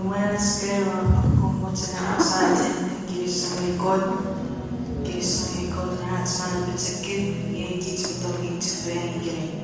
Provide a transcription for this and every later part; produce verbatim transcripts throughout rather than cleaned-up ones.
Mwen ach kewe akkom mochen ach aten, kinisou ngeni Kot, kinisou ngeni Kot ren ach man pochokun, iei ach tongeni chufengen ikenai.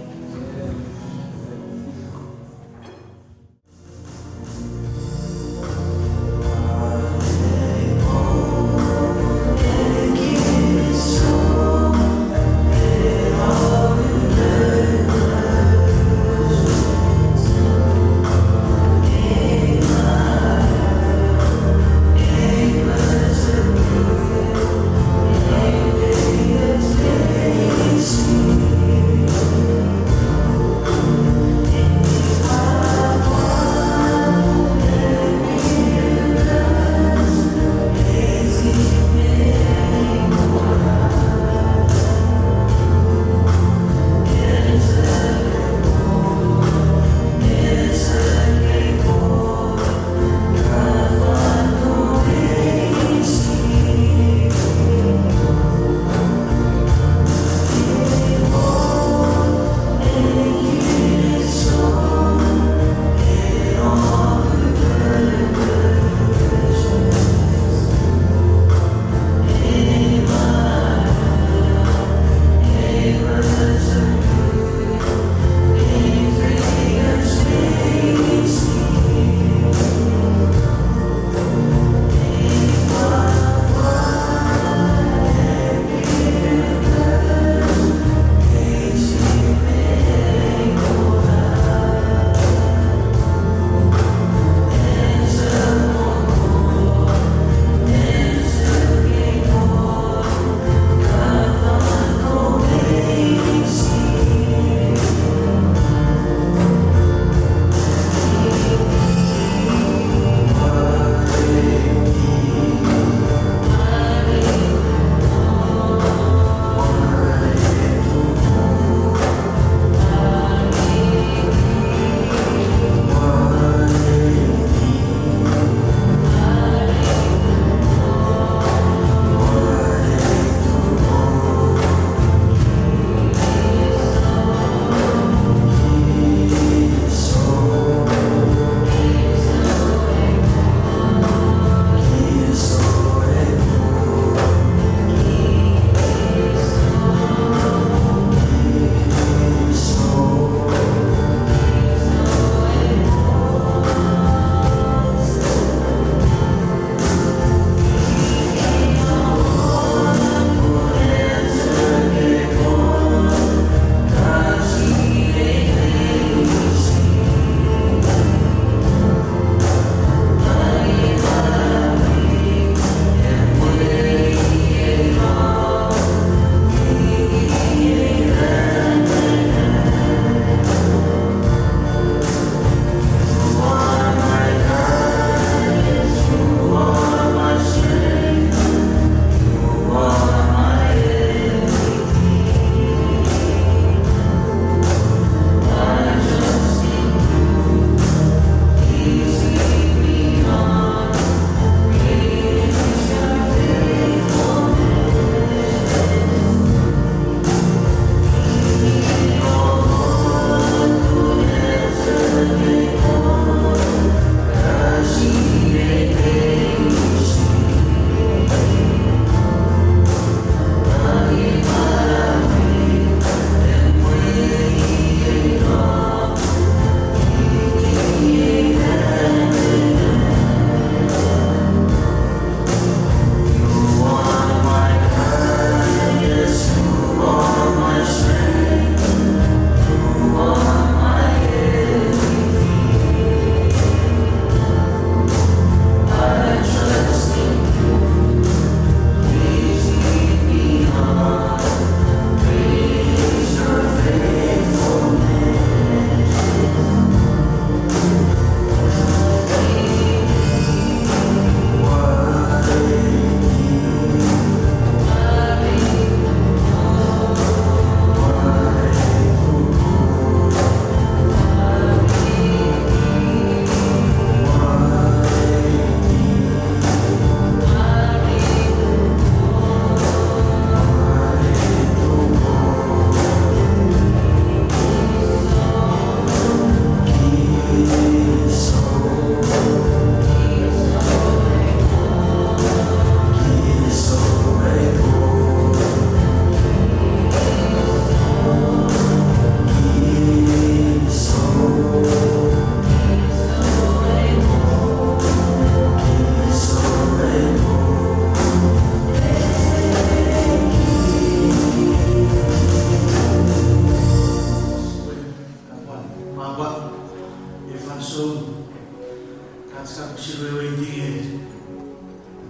Weweiti nge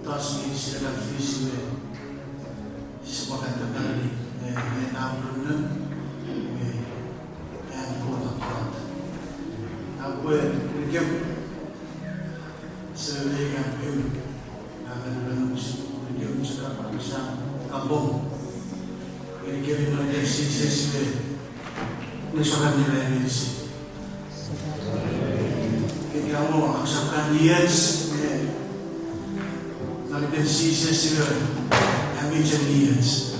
tos meinisin a kan fis me sipwe kan tongeni, eh, me napunun me an Kot a pwata. Aupwe rikem, se me kan pim, amen men, rikem chok a pwata sa kapong. Rikem non iten Jises me nesokan nime meinisin. Kemi amo aksap kan iech, eh, non iten Jises iwe, ami chen iech.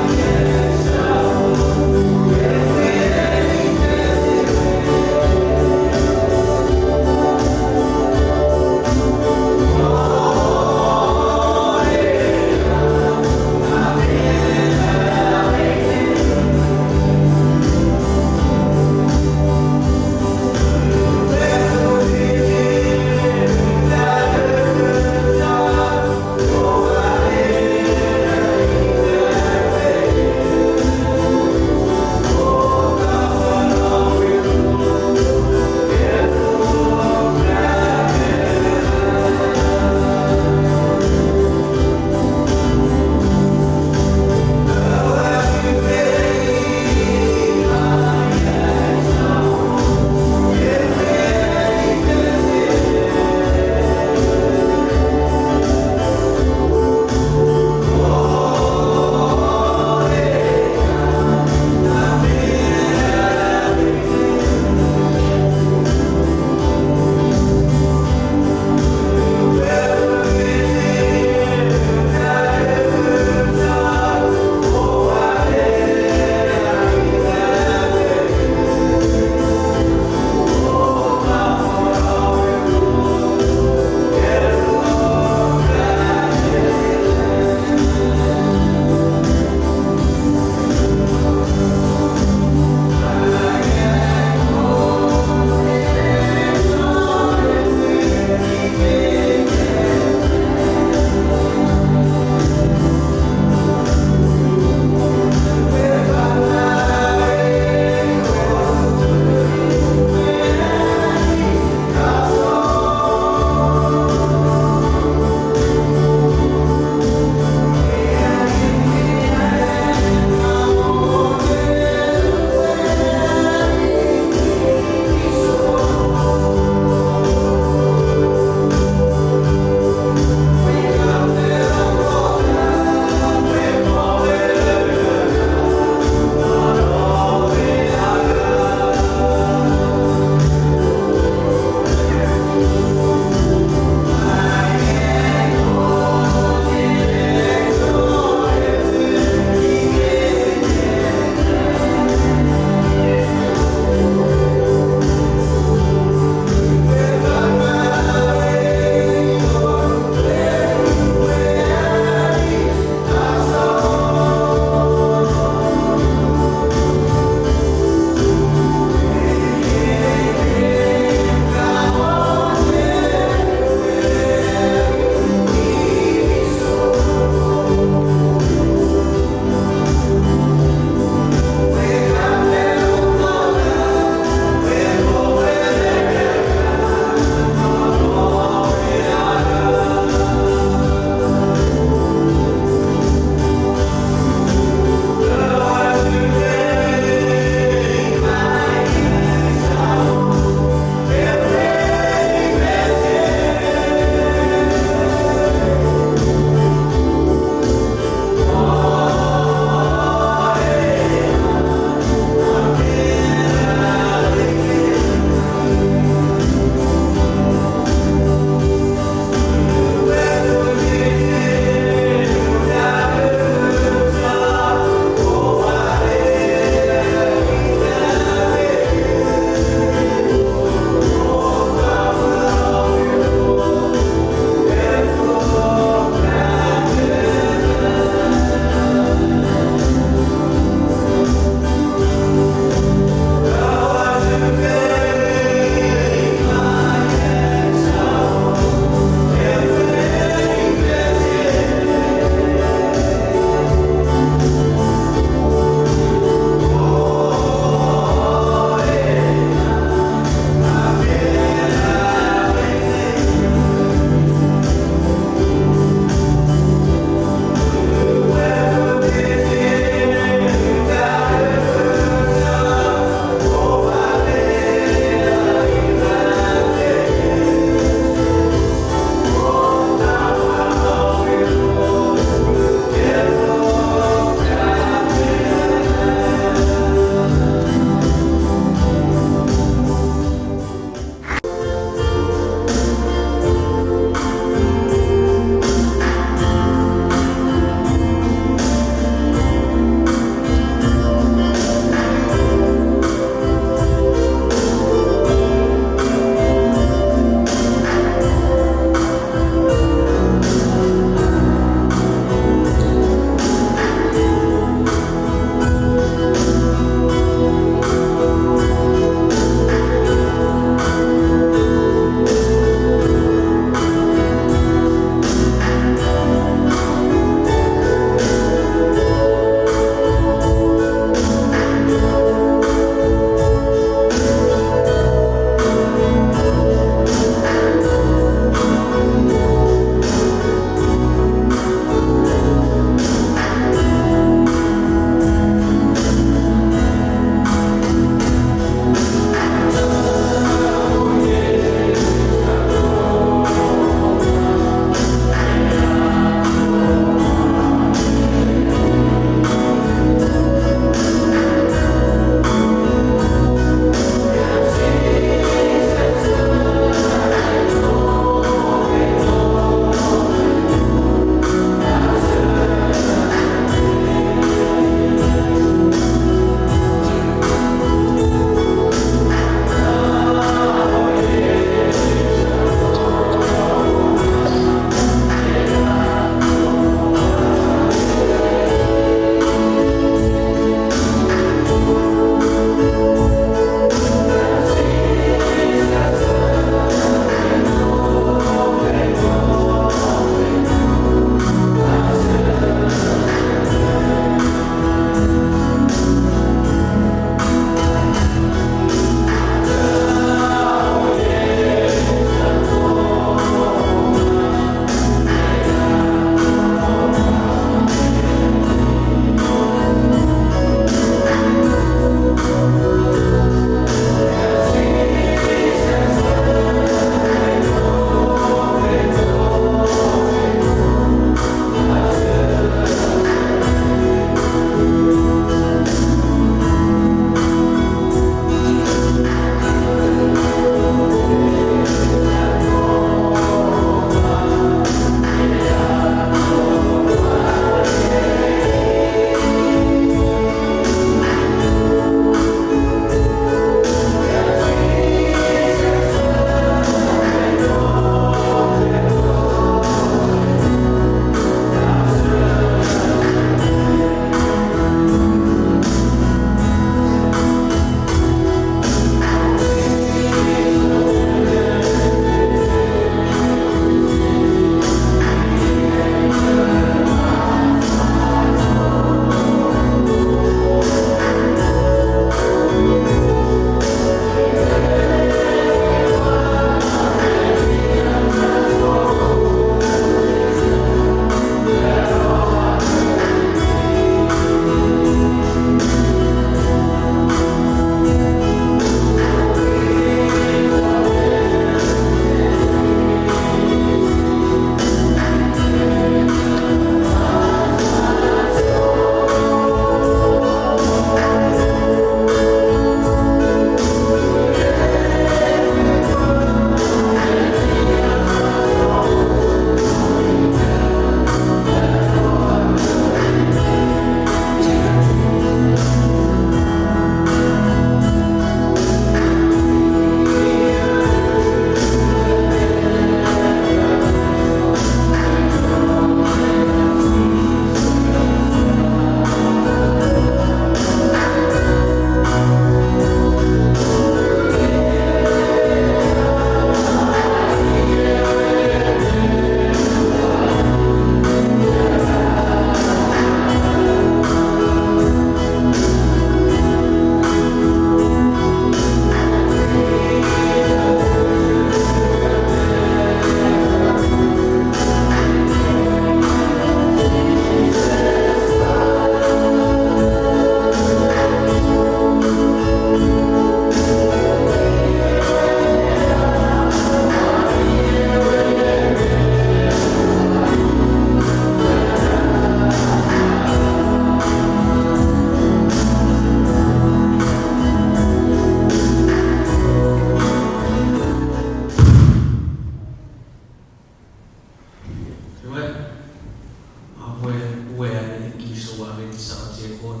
Kot,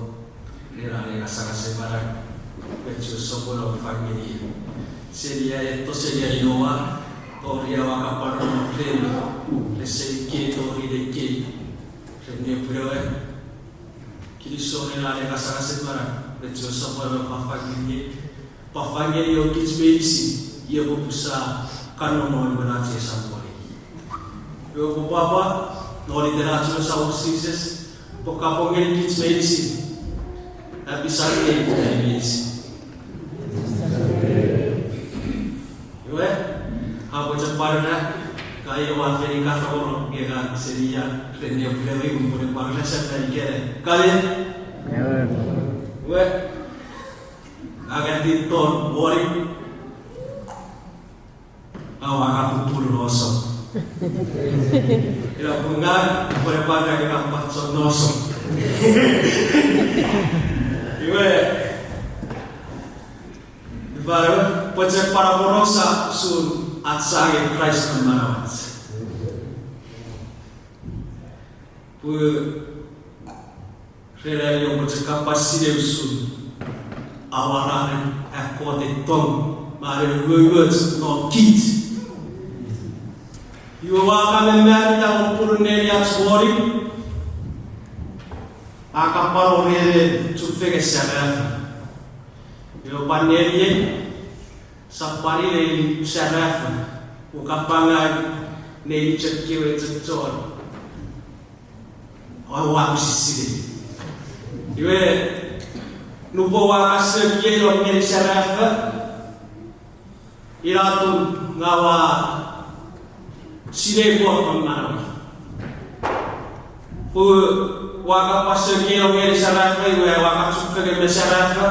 ren an kasangasen manau, me chuen sopweno fangeni. Seni ai eto seni ai Noa, tori aua kapano remi, rese ikei tori ne ikei, ren nepwinewe. Kinisou ren an kasangasen manau, me chuen sopweno fangeni. Pwan fangeni kich meinisin, iei popun sa kan nonnom non ach ei Samon. Iwe pwapwa, non iten ach ei Samon Jises, pwe kapong ngeni kich meinisin. Happy Sunday, kich meinisin. Iwe, a pwe chok pwan ina, ka iei ua fen ika tongoro, nge ka seni ia, ren nepwinewe, pwe pwan ina sa fen ikene. Kale? Iwe, angetiton moni. Aua kapupunu nosom. Ina pwe ngang, pwe pwan ngang ina patso nosom. Iwe, ifa, pwe chok pwan aporausa usun ach angangen Kraist non manauach. Pwe ren ai oupwe chok kapas sinei usun amwararen an Kot ei tong, me an umoumoch non kich. Iwe ua kan mamarita pupunu neni ach moni, a kapano remi chufengen serafo. Iwe pwan neniei, sa pwan neni serafo, ua kapanga neni chok kewe chok chon. Ua, ua pwisin sinei. Iwe, nupwen ua kan sekiei lon ngeni serafo, ina atun ngang ua sinei Kot non manauei. Pwe ua kan pwan sekiei lon ngeni serafo, iwe ua kan chufengen me serafo,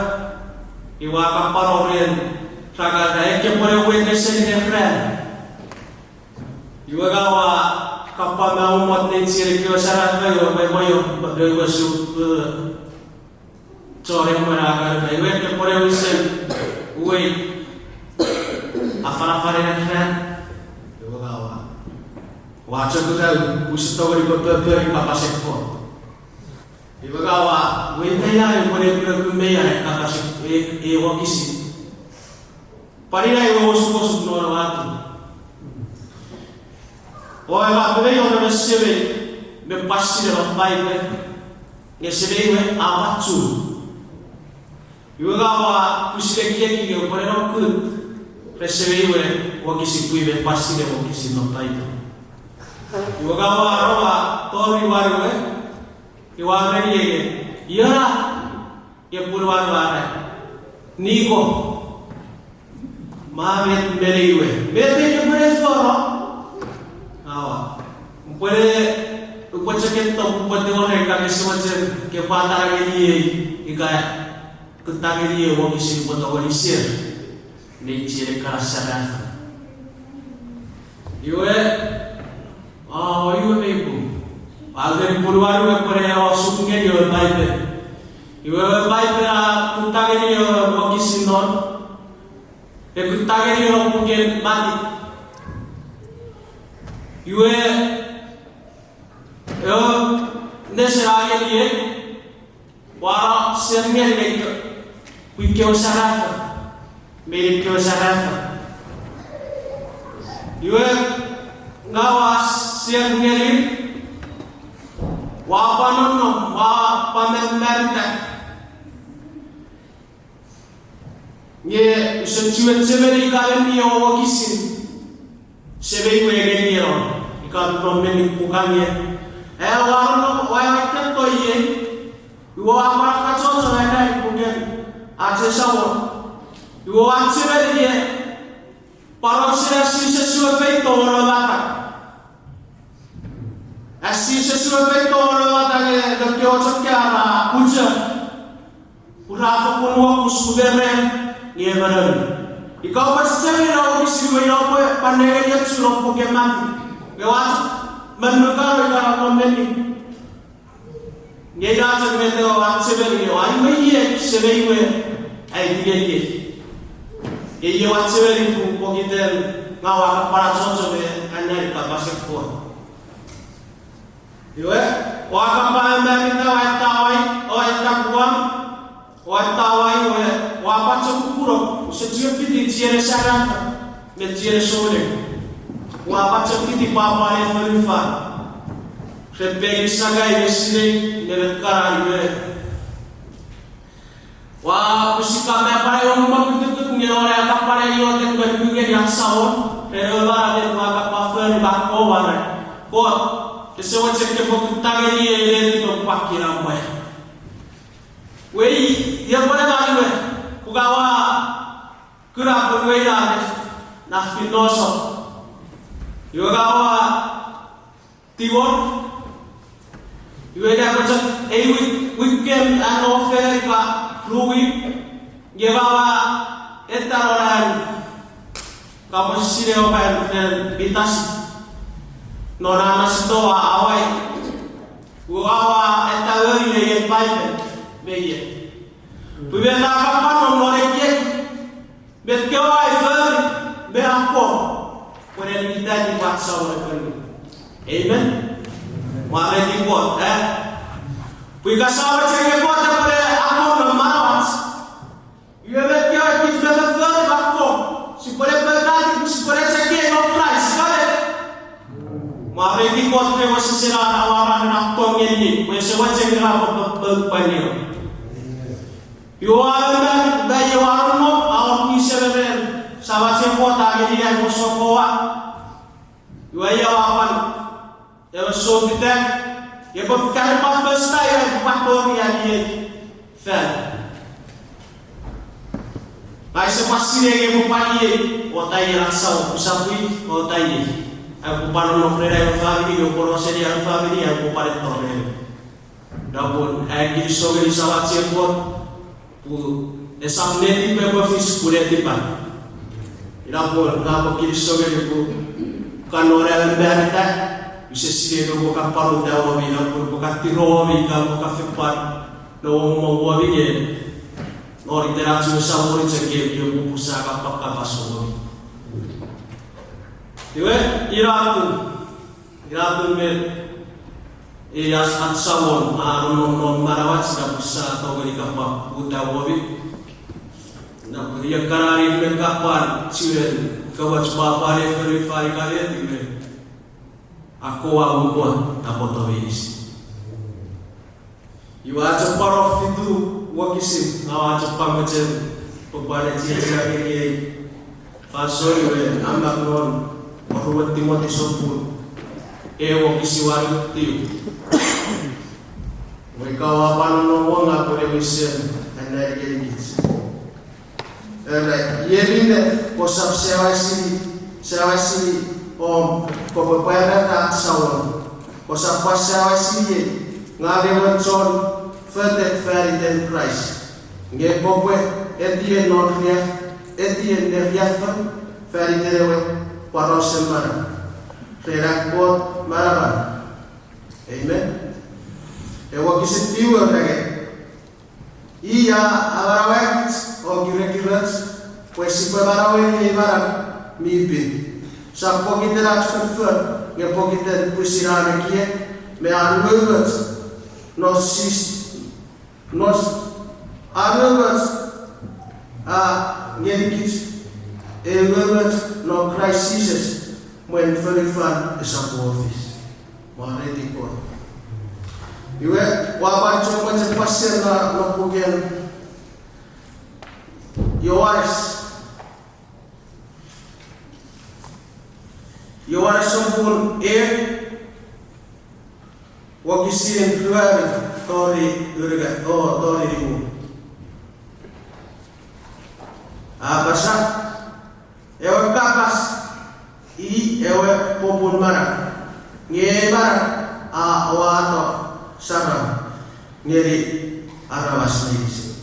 iwe ua kapano ren ra kan, ra ekkepwene witness-eni ren ran. Iwe ngang ua kapwa me umwot nein chiechi kewe serafo, iwe mwe mwoio, pwe iwe su, eh, chon emwen a kan, iwe ekkepwene wisen uwei, afanafan ena ran. Iwe ngang ua, ua chok ura, use tongeni pwe, pwe, pwe kapasen Kot. Iwe ngang ua, weita ia, iwe ne kuna kumei ia, kapasen, e, e wokisin. Pwan ina iwe osukosuk non ua atun. O, ewe pwe mei wor emon semei me pwan sinei non Paipen, nge semei we a pwan chun. Iwe ngang ua pwisin ekieki nge upwene no kut ren semei we wokisin pwe i me pwan sinei wokisin non Paipen. Iwe ngang ua, ua tori wanu we, iwe a ereniei, iona, nge punuan we a era, Niko, ma met me nei we, met me kepwene fori? Aua, upwene, upwe chok eto pwe upwe tingorei ika kese mochen kopwe atara ngeniei, ika kutta ngeniei wokisin pwe tongeni share nein chiechi kana serafo. Iwe, a, iwe mei pung. A, ngeni punuan we pwe ne osukun ngeni ewe Paipen. Iwe ewe Paipen a kutta ngeni ewe wokisin non, e kutta ngeni non puken Matiu. Iwe, ewe nesen a ngeniei, ua share ngeni pwii kewe serafo, me kewe serafo. Iwe, ngang ua share ngeni, ua pwan nonnom, ua pwan mamarita. Nge use chiwen chemeni ika meni ewe wokisin semei we ngeniei non, ika non meni pukan ie. E, ua nonnom, ua ewe keto iei, iwe ua pwan kachocho ena puken ach ei Samon. Iwe ua chemeni ie, pwan usun an Jises we feito won ewe matau. An Jises we feito won ewe matau nge ekkewe chok ra kucha, pun ra fokkun nuokus pwe ren nge emon. Ika oupwe chechemeni ewe wokisin we, ina oupwe pwan nengeni ochu non puken Matiu, nge ua chok monukano ika non meni. Nge ina chok met ewe ua chemeni, ua iwe iei semei we a aiti ngeniei. Nge iei ua chemeni pun pokiten ngang ua pwan achocho me anneani kapasen Kot. Iwe, Ua kappa emarita, ua tawai, ua takuam, ua tawai, ua, ua pacho kukunok, use chiwen fiti chienes sarafo me chienes souneng. Ua pacho fiti pwapwan ei fonufan. Ren pekin sakai me sinei me me kanani me ua pwisin kappa pwan ewe mokutukut nge non ua kappa ne iotek me nukungeni ach Samon ren ewe manaman ua kappa fori me akkomwa ne, Kot, kese mochen kopwe kutta ngeniei netipen pwan kinamwe. Wei, iei pwan ewe, pwe ka ua kuna pwe wei na, na finoso. Iwe ka ua tingor. Iwe ina pwe chok ei wik, wikem a no fengen ika ru wik, nge ka ua eta non an kapas sinei opan ren Pitas non an sitoa awai. Ua ua eta weri me ei Paipen me ie. Pwe met a kappa non non ekiek, met kewe ai fori me akkom, pwe ne iteni pwata Samon epwe ngun. Amen. Mwareiti Kot, e? Pwe ika Samon epwe nge Kot epwe ne akkom non manauach, iwe met kewe kich me fori me akkom, sipwe ne pwetati, sipwe ne chok ei non Kraist, ka met? Mwareiti Kot pwe wesewesen a awara ne akkom ngeni, pwe ese mochen ne pwe, pwe, pwe, pwe nio. Iwe a, me, me iwe a no, a wor pwisin ren Samach Kot a ngeni an sokoa. Iwe ia a pwan ewe sounfitak, epwe fika ne pwan first time epwe pwan tori an iei fan. Ngang use pwan sinei nge epwe pwan iei, ota iei ach Samon, usap pwi, ota iei. Epwe pwan nonnom ren ai famini, epwe no seni ai famini, epwe pwan eto ren. Ina pun ai kinisou ngeni Samach Kot, pun esap netipan epwe fis pun netipan. Ina pun ngang upwe kinisou ngeni pun ka non ai marita, use sinei pwe ka pwan uta womi, ina pun pwe ka tiro womi, ka pwe ka fen pwan no womi nge non iten ach we Samon chok epwe pupusa ka pwan kapas womi. Iwe, ina atun, ina atun me ei ach, ach Samon a nonnom non manauach, ina pun sa tongeni ka pwan uta womi. Ina pun iei ekkana ir me ka pwan chiwen kawach pwapwan ei fonufan ika met, iwe akkom a upwe tapweto meinisin. Iwe a chok pwan wor fitu wokisin, ngang ua chok pwan mochen pwe pwan echiechi ngeniei fansoun iwe a mak non oruen Timoti sopun ew wokisin wanu tiw. Iwe ika ua pwan nonnom won ngang upwe ne wisen anneani ngenikich. Era, iei minne kosap sewaisini, sewaisini om kopwe pwarata ach Samon. Kosap pwan sewaisiniei ngang emon chon fotek fan iten Kraist. Nge kopwe etien non riaff-, etien ne riaffou fan iten ewe porausen manau ren an Kot manaman. Amen. Ewe wokisin tiw a era nge, i a amanauakich o kirekiroch pwe sipwe manaueni ei manau mi pin. Sap pokiten ach foffor, nge pokiten pwisin an ekiek me an umoumoch, non Jis-, non s-, an umoumoch a ngenikich ei umoumoch non Kraist Jises, mwen fonufan esap wor fis. Mwareiti Kot. Iwe, ua pwan chok mochen pwan sera non puken Ioanes. Ioanes sopun ew, wokisin ruanu tori unungat, o, tori nimu. A apasa, ewe kapas i ewe popun manau, nge ei manau a uwato saram ngeni aramas meinisin.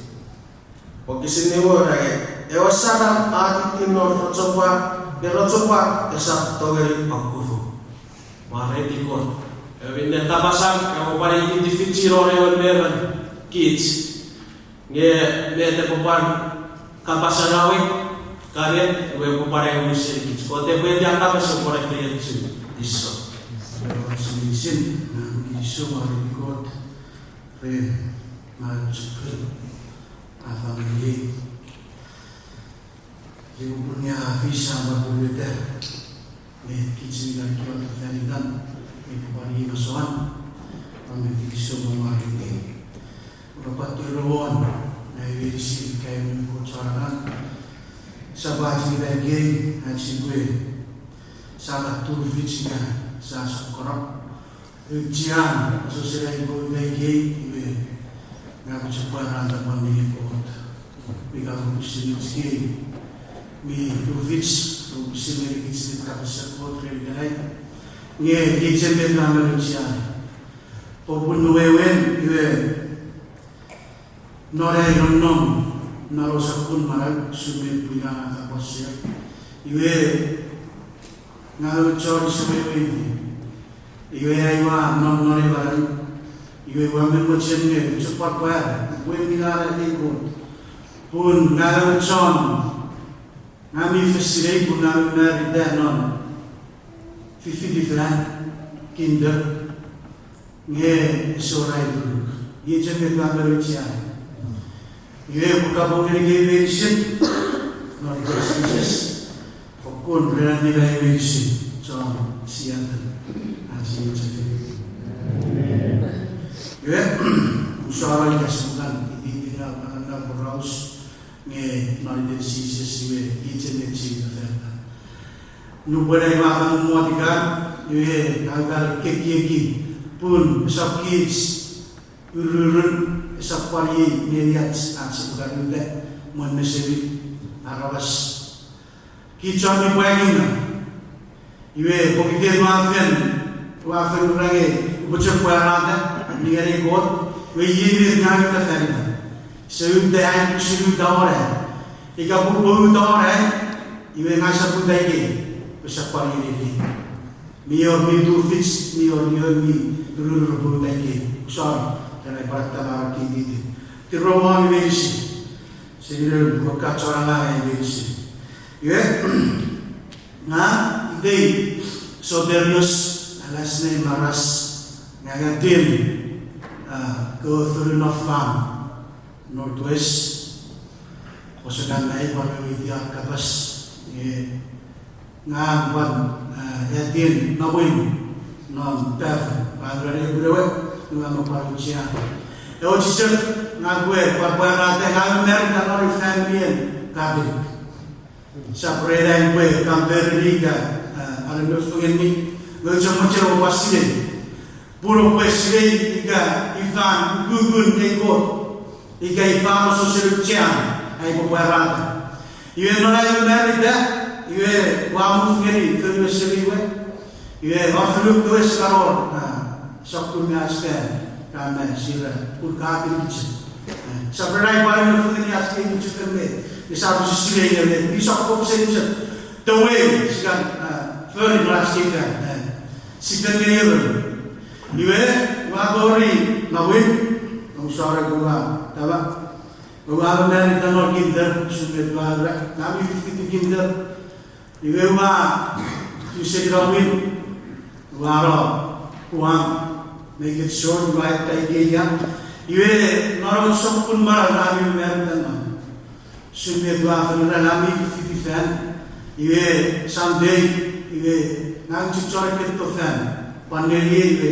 Wokisin nimu a era nge, ewe saram a tittin non rochopwak, nge rochopwak esap tongeni akufu. Mwareiti Kot. Ewe minne kapasan epwe pwan ititifichi non ewe memon kich. Nge met epwe pwan kapasan awit, kanet, iwe epwe pwan ewe seni kich. Kot epwe eti a kapas epwe pwan efeiochu. Iso. Ewach meinisin, ngang mi kinisou ngeni Kot ren manau chok a fang ngeniei. Epwe pun nge a fis an epwe pwonueta me kich mi kan kiota fan itan me pwan iei masoan, a mi kinisou ngeni Kot. Ua pwan tirowon ngang meinisin kaimon Kot chon angang. Sap ach ina ikei ach sipwe sa tufich ika sa sokkono. Auchean asosen ai Kot ina ikei, iwe ngang ua chok pwarata pwan ngeni Kot ika pwisin ach kei mi tufich, pwisin ngeni kich mi kapasen Kot ren ikenai. Nge kich mi kan aucheani popun wewen, iwe non ai nonnom non ei sokkun manau, usun met pwin a apasa, iwe ngang ua chon seweweiti. Iwe ai ua nom non ei manau, iwe ua men mochen nge chok pwan pwar, pwe mi nana ei Kot. Pun ngang ua chon, ngang mi fen sinei pun ngang ua marita non fifiti fan, kinder, nge ese wor ai lululuk. Iei chok met ua men aucheani. Iwe pwe kapong ngeni kei meinisin non iten Jises, fokkun ren ami meinisin chon Seattle, ach sipwe chok. Iwe, usano ika sia kan ititingaw angangan poraus, nge non iten Jises iwe iei chok met sipwe fori. Nupwen ai ua kan momotikan, iwe ngang ua kan ekieki pun esap kich ururun, esap pwan iei neniach ach sipwe kan uta mwen mesemi aramas. Kich chon mi pwangino. Iwe pokiten ua fen, ua fen ura nge upwe chok pwarata ngeni Kot, iwe iei met ngang ua uta fan itan. Ese uta ai pwisin uta won ai. Ika pwe upwe uta won ai, iwe ngang usap uta ikei, pwe esap pwan iei neniei. Mi wor mi tufich, mi wor, mi wor mi ururun, upwe uta ikei. Usano, ren ai pwan tamara kei ititin. Tirowon meinisin. Seni ren pwe ka chon angang meinisin. Iwe, ngang itei Soterios, last name Maras, ngang atin, ah, kewe fonu non Farm, Northwest. Ouse kan nai pwan weweiti ar kapas, nge ngang pwan, ah, atin Mawin non Pafo, pwan ren epwe ewe, ngang me pwan auchean. Ewe chok ngang pwe pwan pwarata ngang marita non ei family en Catholic. Sap ren ai pwe compare-ni ika, ah, ale mefengeni, nge chok mochen oupwe sinei. Pun oupwe sinei ika ifan ukukun ei Kot, ika ifan asosen auchean ai upwe pwarata. Iwe non ai ua marita, iwe ua move ngeni fonu mesemi we. Iwe ua fonu kewe sia kan wor, ah, sokkun me ach fan, kan me sira, pun ka kirikichok. Eh, sap ren ai pwan mefengeni ach kei mwichefen me, nge sap usun sinei nge, nge mi sap kofesen chok. The way sia kan, ah, fori non ach kei fan, eh, sipwe ngeni ewe. Iwe, ua tori Mawin, usano ua tama. Ua marita non kinder, usun met ua ura, ngang mi fifiti kinder. Iwe ua, use ina Mawin, ua no Guam, make it short, ua atai ikei ia. Iwe non ei sokkun manau ngang mi marita non, usun met ua fen ura, ngang mi fifiti fan. Iwe someday, iwe ngang chok chon ekketo fan, pwan neniei iwe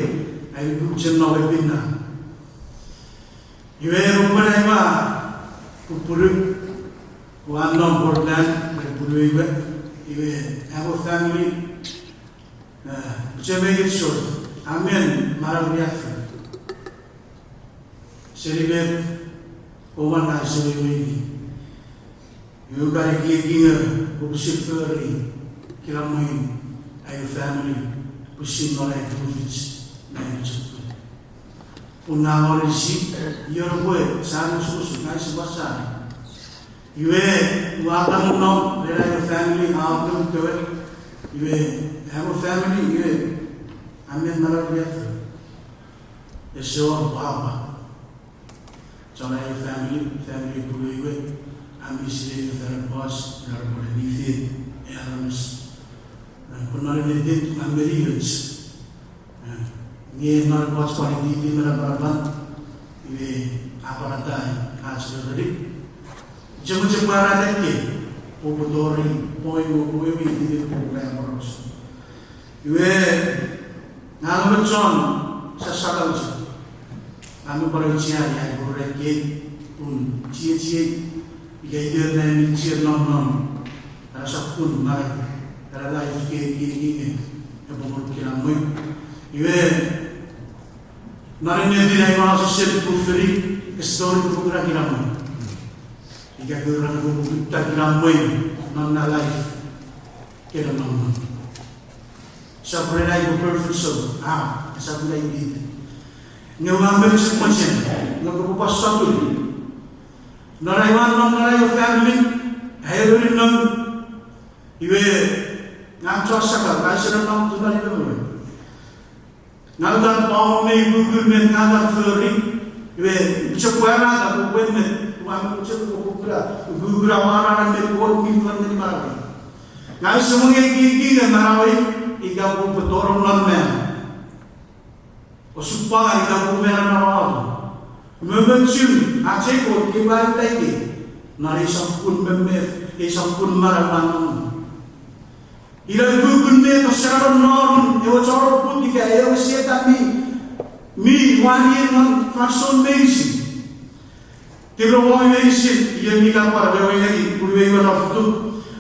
ai upwe chok no epina. Iwe nupwen ai ua pupunu, ua nom Portland me punuei we, iwe amo family, eh, to make it short, a men manau riaffou. Seni met, oua ngang use weweiti. Iwe ua kan ekieki nge upwe pwisin fori kinamwen ai family, pwisin non ai tufich me ai chok. Pun ngang ori si, ior pwe sani osukosuk, ngang use pwan sani. Iwe ua kan nom ren ai family, a nom kewe. Iwe amo family, iwe a men manau riaffou. Ese wor pwapwa. Chon ai family, family punuei we, a mi sinei fan ekkoch, ina repwe nifin, e aramas. Pun non ennetin a meni och. Nge non ekkoch pwan ititin me napanapan, iwe a pwan atai ach rereni. Chok, chok pwarata ke, pwe upwe tori point, upwe weweiti pwe upwe amoros. Iwe, ngang emon chon sasakauche. Ngang mi pwan aucheani ai pwe ren kei pun chiechiei, ika iter ne mi chienom non ena sokkun manau, ena life ke, ke, ke, ke, epwe ngonuk kinamwe. Iwe, non ennetin ai ua osesen pufeni, ese tori pwe upwe kuna kinamwe. Ika ke ura pwe upwe kutta kinamwe non ena life ke nonnom non. Sap ren ai pwe perfect, so, a, sap ren ai pwe. Nge ua men chok mochen, nge kopwe pwan sotuni. Non ai ua nom non ai family, ai uri nom, iwe, ngang chon sakau, ngang ese nom tu non iwe mwe. Ngang utan paun me ukukun met ngang utan fori, iwe, chok pwarata pwe met, ua men chok pwe kukura, kukura mararan met Kot mi fori ngeni mararan. Ngang ese mwo ekieki nge manauei ika pwe upwe tonong non mano. Osupwangan ika pwe upwe mano non mano. Momochun, ach ei Kot, iwe ua atai kei non ei sokkun memef, ei sokkun manau ua nom non. Ina ukukun met ouse nonnom non ewe chon oput ika ewe Setan mi, mi wani non fansoun meinisin. Tiro won meinisin, iei mi kan pwan wewe ngeni punuei we non futuk.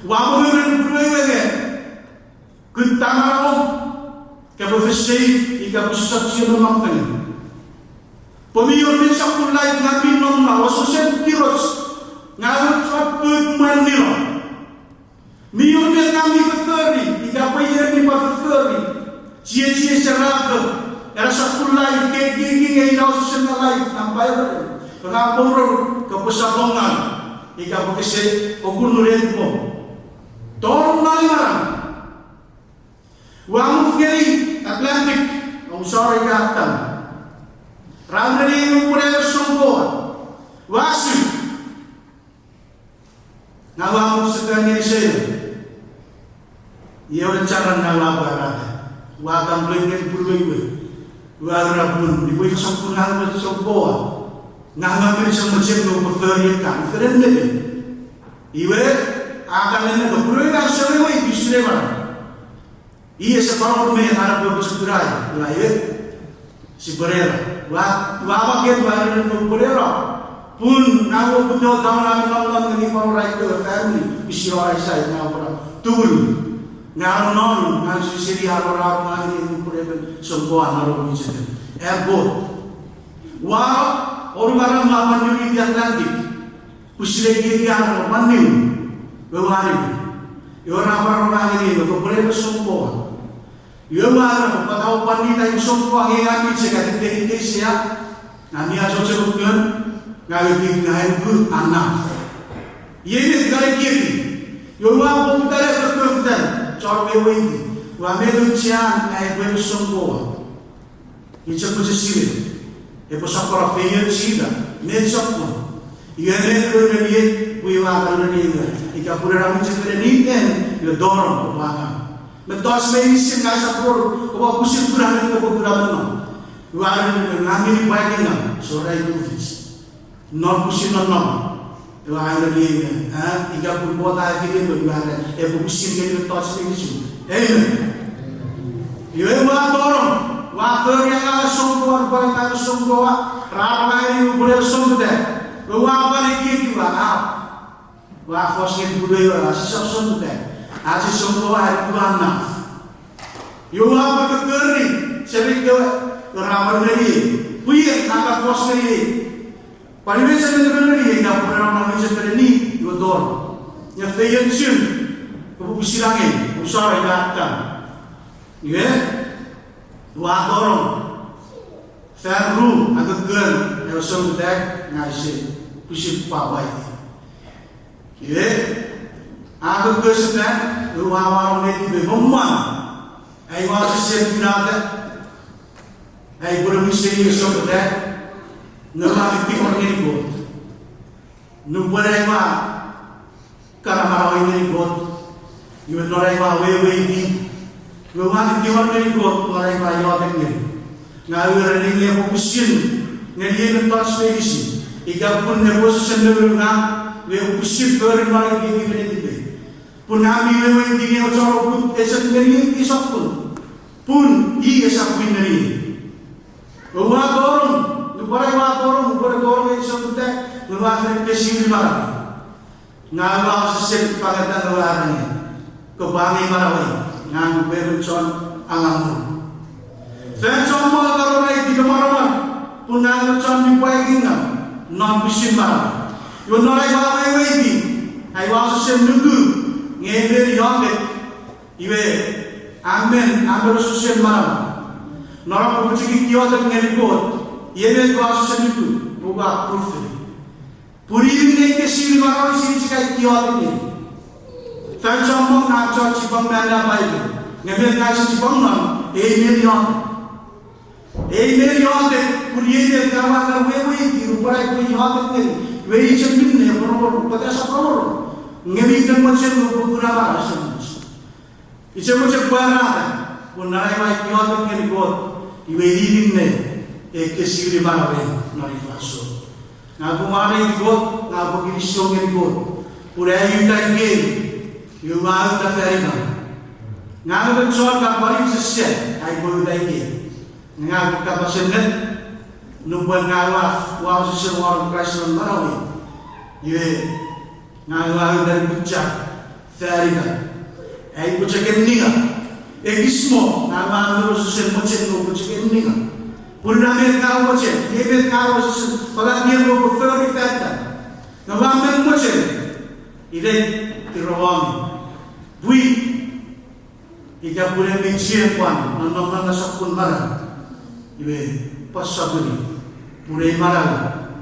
Ua wewe ngeni punuei we nge, kutta manauom, kopwe fen safe ika pwe sisap chienom fengen. Pwe mi wor met sokkun life ngang mi nom non, osesen tiroch, ngang ua chon put mwan nino. Mi wor met ngang mi fofori, ika pwe iei mi pwan fofori. Chiechi ese rafo, ena sokkun life ke, ke, ke, ke, ina osesen na life ngang pwan fofori. Ngang pwan rong, kopwe sapong ngang, ika pwe kese okun nunetipom. Tonong non ei maram. Ua move ngeni Atlantic, I'm sorry, Captain. Ra ureni upwe ne songkoa. Ua su. Ngang ua move sefan ngeni seno. Iei ewe charan ngang ua pwarata. Ua complain ngeni punuei we. Ua ura pun, iwe ifa sokkun ngang ua songkoa. Ngang ua men chok mochen upwe fori ekkan, feren nene. Iwe, a kan nene pwe punuei we a sere we, iei sine mara. Iei ese pwan wor me an epwe pochokunai, ua iwe, sipwe nera. Ua, ua makken ua nena pwe upwe nera. Pun ngang upwe to taun am nonnom ngeni pwan ura ikewe family, pwisin ura isai ngang upwe tumunu. Ngang non, ngang sisiri a ura ngeni upwe ne songkoa non ewe mwichefen. Airport. Ua, orumaram ua pwan niwiniti Atlantic. Pwisin ekieki an epwe pwan niwin, we ua niwin. Iwe ra pwan ura ngeni we, kopwe ne songkoa. Iwe ua ura, pwata oupwe pwan nita iwe songkoa nge ngang mi chok a tetenin keisea. Ngang mi achocho nukun, ngang ekieki ngang ua enough. Iei met ngang ekieki. Iwe ua poputa ne kokkofetan, chon weweiti. Ua met auchean ngang upwe ne songkoa. Iei chok mochen sinei, epwe sokkun feioch ika met sokkun. Iwe met ua ureniei, pwe ua ureniei, ika pwe ua mwichefen iten, iwe tonong, kopwe angang. Mettoch meinisin ngang usap rong, kopwe pwisin kuna, kopwe kuna non. Ua ureniei, ngang mi pwakingau, sora itufich. Non pwisin nonnom. Iwe a ureniei, a, ika pun Kot a efeiochu, iwe a, epwe pwisin ngeni mettoch meinisin. Amen. Iwe ua tonong, ua fori angangen songkoa, pwan angangen songkoa, ra pwan ngeni upwe ne songkoa. Iwe ua pwan ekieki ua, a, ua fos ngeni punuei we, a, sisap songkoa. Ach songkoa, a, ua naf. Iwe ua pwan kokkori, seni kewe, ra pwan ngeni, pwii, a, ka fos ngeni. Pwan iwe seni ngeni, ina pun ena mwichefen eni, iwe tonong. Nge feiochun, kopwe pwisin angei, usara ina attam. Iwe, ua tonong. Fan ru, a kokkori, ewe songkoa, ngang use, pwisin pwapwaiti. Iwe, a kokkori sefan, iwe ua wano netipe me mwan. Ai ua sesen finata, ai pwe ne wiseni ewe songkoa, nge ua fiti wor ngeni Kot. Nupwen ai ua kana manauei ngeni Kot, iwe non ai ua weweiti, iwe ua fiti wor ngeni Kot, non ai ua iotek ngeni. Ngang ua ereni nge epwe pwisin ngeni ei mettoch meinisin, ika pun epwe wesewesen nounou ngang, nge epwe pwisin fori non ekiekei me netipei. Pun ngang mi weweiti nge ewe chon oput esap ngeniei, i sokkun, pun i esap pwin ngeniei. Ua tonong, nupwen ai ua tonong, nupwen a tonong ei sokkun tai, ngang ua fen ekkesiwini manauei. Ngang ua wesewesen fangeta nge ua ereni, kopwe angei manauei, ngang upwe emon chon angang ngonuk. Fan chommong a kan ura ai tipemwaramwar, pun ngang emon chon mi pwakingau non pwisin manauei. Iwe non ai ua weweiti, ai ua wesewesen nuku, nge mi iotek, iwe, a men, a men wesewesen manauei. Non ai upwe chok iotek ngeni Kot, iei met ua wesewesen nuku, ua proof-ini. Pun i mi ekkesiwini manauei, sise chok iotek ngeni. Fan chommong ngang chon chipwang me anneani Paipen, nge met ngang use chipwang non, ei mi iotek. Ei mi iotek, pun iei met ngang ua kan weweiti nupwen ai upwe iotek ngeni, iwe i chok minne epwe rongorong, pwata esap rongorong? Nge mi fen mochen nupwen kuna manau ese much. Ise mochen pwarata, pun non ai ua iotek ngeni Kot, iwe i minne ekkesiwini manauei non ei fansoun. Ngang upwe mwareiti Kot, ngang upwe kinisou ngeni Kot, pun a uta ikei, iwe ua uta fan itan. Ngang emon chon ka pwan sese ai upwe uta ikei. Ngang upwe kapas ennet, nupwen ngang ua, ua wesewesen wanong Kraist non manauei, iwe ngang ua uta ren kucha fan itan. Ai upwe chok enninga. Ekis mo, ngang ua wesewesen mochen nge upwe chok enninga. Pun ina met ngang ua mochen, iei met ngang ua wesewesen, pwata nien nge upwe fori fan itan. Ngang ua men mochen, ina, tirowongi. Pwi, ika pun en mi chien pwan, non, non, non na sokkun manau. Iwe, pwan sotuni, pun ei manau,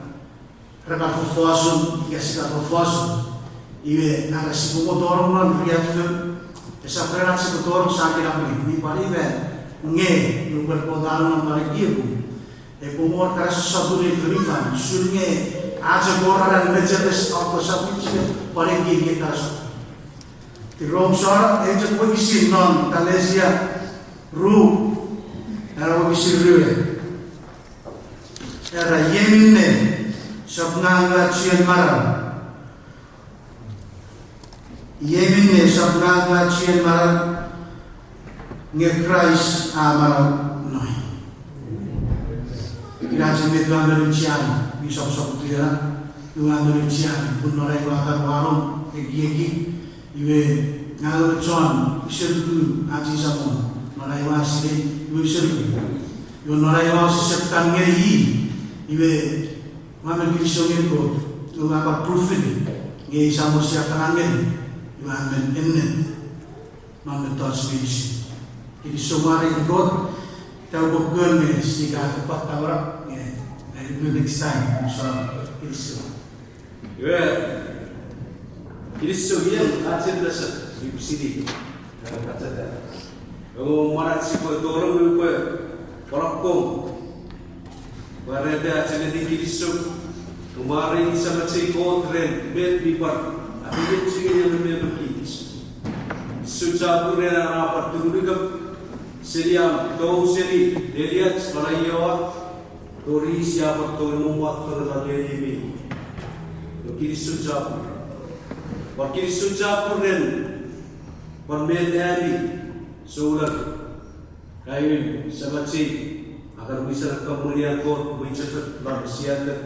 re kan fofosun, ika sia kan fofosun. Iwe, nge sipwe mo tonong non riaffou, esap ren ach sipwe tonong sa kinamwe, mi pwan iwe, nge, nupwen Kot a nom non ekiekun, epwe wor ekkana sossotun ei fonufan, usun nge ach epwe wor ena mecheres, a kosap chok pwan ekieki ekkana sossotun. Tirou sora, ei chok wokisin non Kalesia ru, era wokisin rue. Era, iei minne, sap ngang ua chien manau. Iei minne, sap ngang ua chien manau, nge Kraist a manau non ai. Ina chok met ua men aucheani, mi soposopono, ua men aucheani, pun non ai ua kan wanong ekieki, iwe ngang emon chon use nuku ach ei Samon, non ai ua sinei, iwe use nuku. Iwe non ai ua wesewesen kan ngeni i, iwe ua men kinisou ngeni Kot, iwe ua pwan proof-ini, nge i Samon sia kan ngeni, iwe a men ennet. Non mettoch meinisin. Kinisou mwareiti Kot, ita upwe kon me sika fepatawara, nge, I will next time, so, kinisou. Iwe, kinisou ien, ach ei lesson, ipsidi, eh, kachata. Ewe mwanach sipwe tonong upwe, pwarakom. Pwarata ach ennetin kinisou, mwareiti Samach ei Kot ren met mi pwan, a pwan chingeni emon me emon kich. Kinisou chapur ren an a pwan turunukum, seni an tou seni, neniach, pwan aioa, tori sia pwan tou mwo pwan fengen non neniemi. Kinisou chapur. Pwan kinisou chapur ren, pwan met ami, souleng. Kaiming, Samach ei, a kan wisan akkom ngeni an Kot, mwichefel, non siater,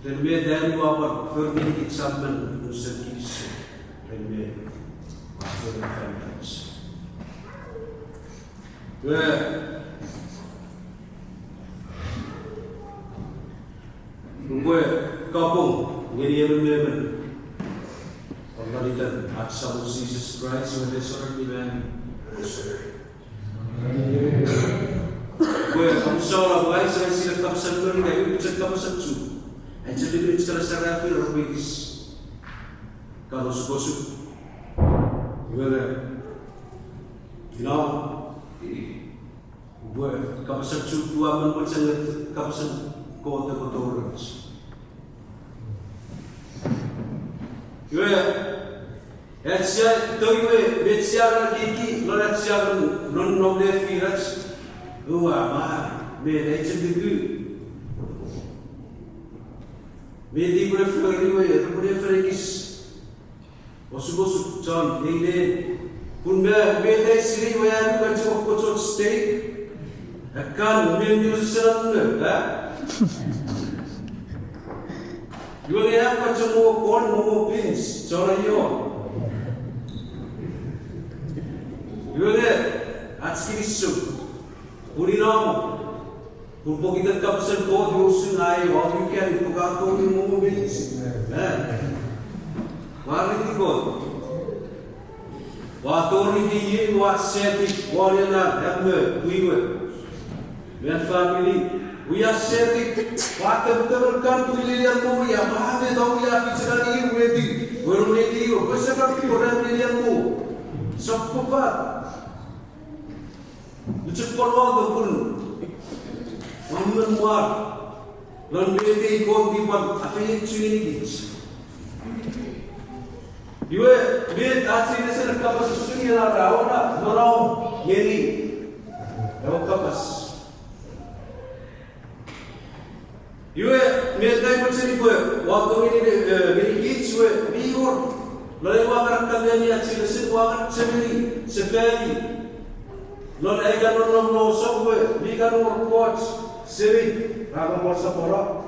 ren met ami ua pwan fori ngenikich, Samach, unusen kinisou, ren met, ua fori fan itach. Iwe, upwe kapong ngeni emon me emon, pwan non itan ach Samon Jises Kraist, iwe resurrect-ini mani. Pwe kamusala, pwe ai sera sile kapasen Merika, iwe chok kapasen Chuuk. Ai chok iwe chok kapasen serafo, repwe ekis kan osukosuk. Iwe, ina, pwe kapasen Chuuk ua men mochen nge kapasen Kot epwe torech. Iwe, ach sia, to iwe, met sia kan ekieki, non ach sia kan, non nom lefinach, ua, ma, Me naichen tuku. Me tipule fori we, repwene fen ekis osukosuk chon neine. Pun me, me tai sinei we a nukan chok kochot steak. Ekkan me mi usenan me, eh? Iwe nge a pwan chok mo corn, mo beans, chon aio. Iwe nge ach kinisou. Pun inamo. Pun pokiten kapasen Kot, iwe usun ai, all you can, pun ka tori mo mo beans. Eh. Mwareiti Kot. Ua tori iei, ua seti, ua nena, emme, pwiwe. Wen famini, ua seti, ua temetemen kan pwililian mo ia, ua me tau ia fichenan iei weti, weru neti iwe, pwe se kan pwililian mo. Sokkopat. Uchuk pwal wato pun. Ua men mwar. Lon met ei Kot mi pwan afeiochu ngenikich. Iwe, met ach ei nesen kapas usun ena ra awora, no, no, ngeni. Ewe kapas. Iwe, met ai mochen pwe, ua tongeni, eh, ngenikich we, mi wor. Lon ai ua kan kaleni ach ei nesen ua kan chemeni, sefani. Lon ai kan nonnom lon sopwe, mi kan wor koch, semi, ra kan wor sapora.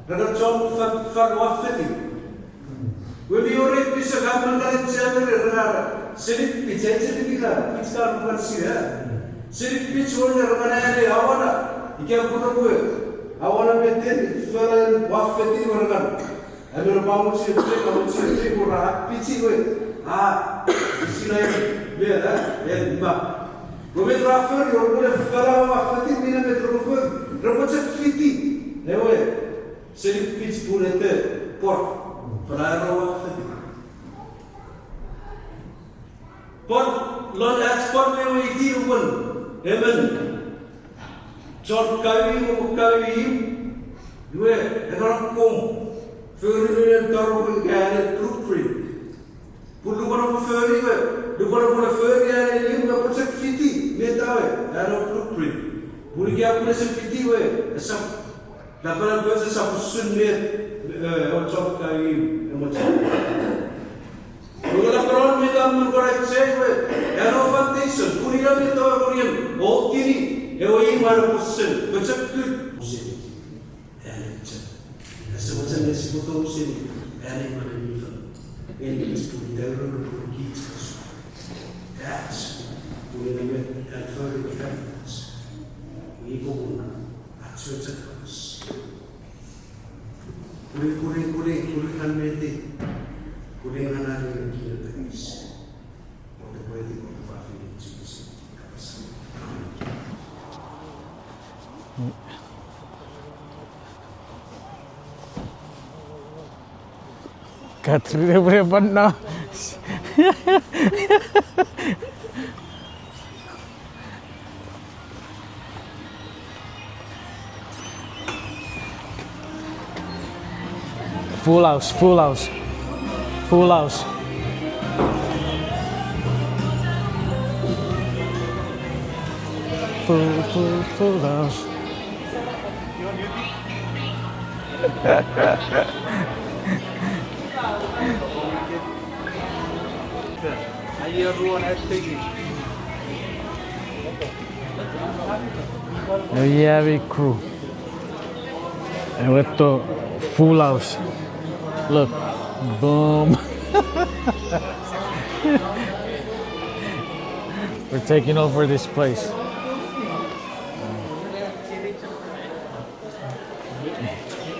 Ra kan chon fan, fan ua feti. We mi wor ei pisek a men kan chemeni, ra kan, seni pich, ai chemeni kan, pich kan kan sia. Seni pich wor ra kan ale awana, ika pun we, awana meten, fan ua feti wor kan. Ami ra pwan mochen, pwan mochen, pun ra pichi we. A, sinai, me, eh, en ma. Ko met ra fori, o, ko le fala wa fati, mina met ra fori, ra pwan chok fiti. Ewe, seni pich pun ete, por. Fala ra wa fati. Pwan, lon ach pwan me weiti lupwen, emon chon kawi, mo kawi, iwe, ekan kom, fori ninen taro pwe ika ane blueprint. Pun lupwen kom fori we, lupwen kom fori ane iwe, me pwan chok fiti, me tawe, ane blueprint. Pun ika pun ese fiti we, esap, lapalapoch esap usun me, eh, o chon kawi, emo chok. Nge lapalapal mi kan mun korai chei we, eno foundation, pun ina mi tau konien, o tini, ewe imwan posen, pochokun. Seni, ene chok. Ese mochen ne sipwe tou seni, ene imwan mi fo. Eni chok pun ita uro pun kich. Ach, pun ina mi, ach fori mi kan ach. Mi popun, ach chok ach. Kuli, kuli, kuli, kuli kan meti. Kuli kan ani meti. Katrin, epwe panna. Full house, full house. Full house. Full, full, full house. Ewe ami crew. Ewe to full house. Look. Boom. We're taking over this place.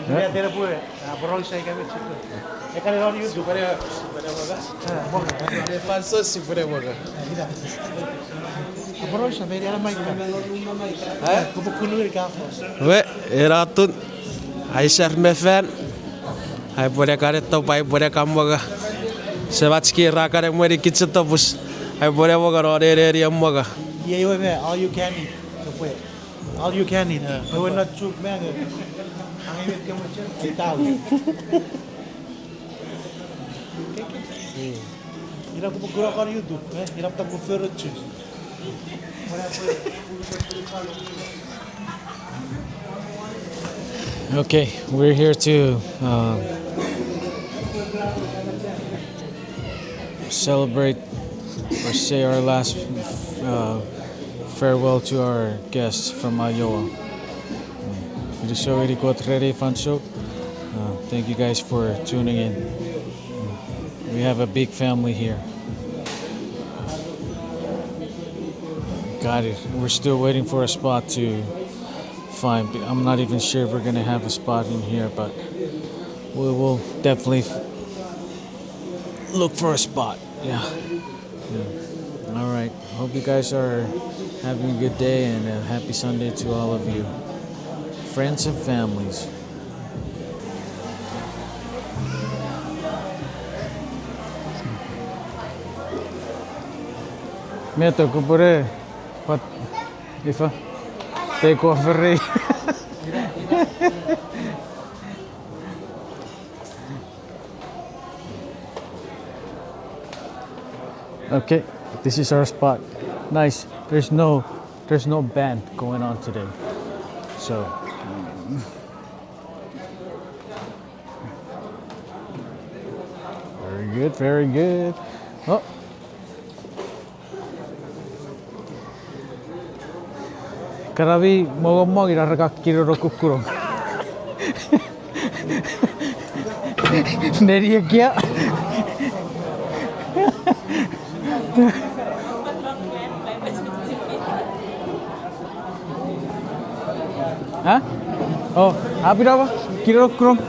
Ia, tera pwe, a, Bronx ai kami chief. Ekane non YouTube. Sipwene, sipwene moka. A, moka. Ne fansoun sipwene moka. Ina. A, Bronx, a, meni ana maika. Eh? Kupu kunu ika fo. We, ena atun. Ai ser me fan. Ai pwene kane top, ai pwene kan moka. Semach kei ra kane mweni kichen topus. Ai pwene moka non ena area moka. Ia, iwe me, all you can eat. Top we. All you can eat. Yeah. Ewe no chuk me nge. Angei met ke mochen, ei tau. Ina kupu kuna kon YouTube, eh? Ina pata kupu fero chu. Okay, we're here to uh, celebrate or say our last uh, farewell to our guests from Iowa. Kilisou ngeni Kot ren ei fansoun. Uh, thank you guys for tuning in. We have a big family here. Got it. We're still waiting for a spot to find. I'm not even sure if we're gonna have a spot in here, but we will definitely f- look for a spot. Yeah. Yeah. All right. Hope you guys are having a good day and a happy Sunday to all of you. Friends and families. Meto kupure, but ifa, take off ri. Okay, this is our spot. Nice. There's no, there's no band going on today. So, very good, very good. Oh. Kana mi mongomong ina re kan kinorokukunong. Neni ekia. Ha? Oh, apinama? Kinorokukunong.